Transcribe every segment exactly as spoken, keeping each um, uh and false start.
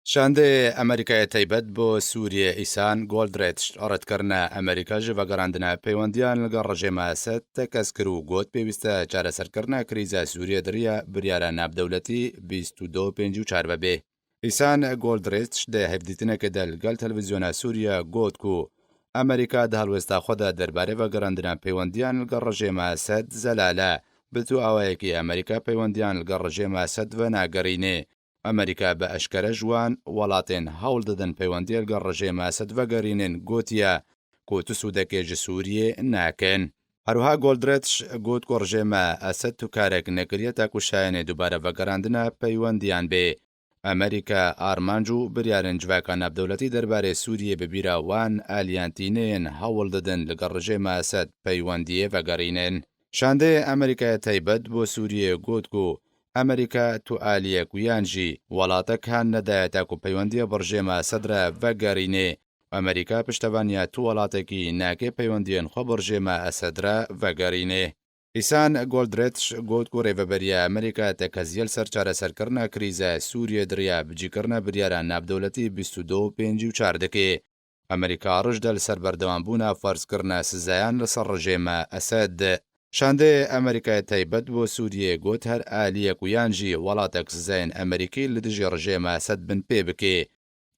Şandê Amerîkayê taybet bo Sûriyê Îsan Goldrich redkirina Amerîka ji vegerandina peywendiyan li gel rejêma Esed tekez kir û got, pêwîst e çareserkirina krîza Sûriyê di riya biryara navdewletî bîst û du pêncî û çar ve bê. Îsan Goldrich di hevdîtinekê de li gel televîzyona Sûriye got ku Amerîka di helwesta xwe de derbarê vegerandina peywendiyan li gel rejêma Esed zelal e. Bi tu awayekî Amerîka peywendiyan li gel rejêma Esed venagerînê. Amerîka bi eşkere ji wan welatên hewl didin peywendiyê li gel rejêma Esed vegerînin gotiye ku tu sûdekê ji Sûriyê nakin. Herwiha Goldrich got ku rejêma Esed tu karek nekiriye ta ku şayînê dubare vegerandina peywendiyan bê. Amerîka armanc û biryarên civaka navdewletî derbarê Sûriyê bi bîra wan aliyan tîne yên hewl didin li gel rejêma Esed peywendiyê vegerînin. Şandê Amerîkaya taybet bo Sûriyê got ku Amerîka tu aliyek wiyan jî welatek han nedaye ta ku peywendiya bi rejêma Esed re vegerînê. Amerîka piştevaniya tu welatekî nake peywendiyên xwe bi rejêma Esed re vegerînê. Îsan Goldrich got ku rêveberiya Amerîka tekeziye li ser çareserkirina krîza Sûriyê di riya bicîkirina biryara navdewletî bîst û du pêncî û çar dike. Amerîka rij de li ser berdewambûna ferzkirina sizayan li ser rejêma Esed. Şandê Amerîkayê taybet bo Sûriyê got, her aliyek wiyan jî welatek sizayên Amerîkî li dijî rejêma Esed bin pê bike.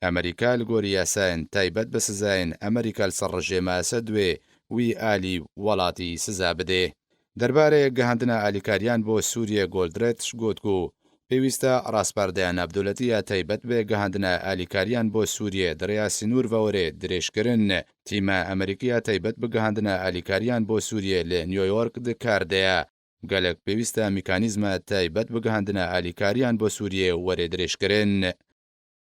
Amerîka li gorî yasayên taybet bi sizayên Amerîka li ser rejêma Esed wê wî alî welatî siza bidê. Derbarê gihandina alîkariyan bo Sûriyê Goldrich got ku pêwîst e rastperdeya navdewletî ya taybet bi gihandina alîkariyan bo Sûriyê di rêya sînûr ve were dirêjkirin. Tîma Amerîkî ya taybet bi gihandina alîkariyan bo Sûriyê li New York di kar de ye. Gelek pêwîst e mîkanîzma taybet bi gihandina alîkariyan bo Sûriyê were dirêjkirin.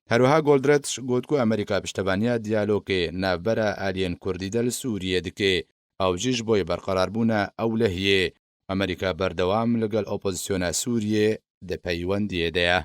Herwiha Goldrich got ku Amerîka piştevaniya diyalogê navbera aliyên Kurdî de li Sûriyê dike. Ew jî ji bo yê berqerarbûna ewlehiyê. Amerîka berdewam li gel opozisyona Sûriyê di peywendiyê de ye.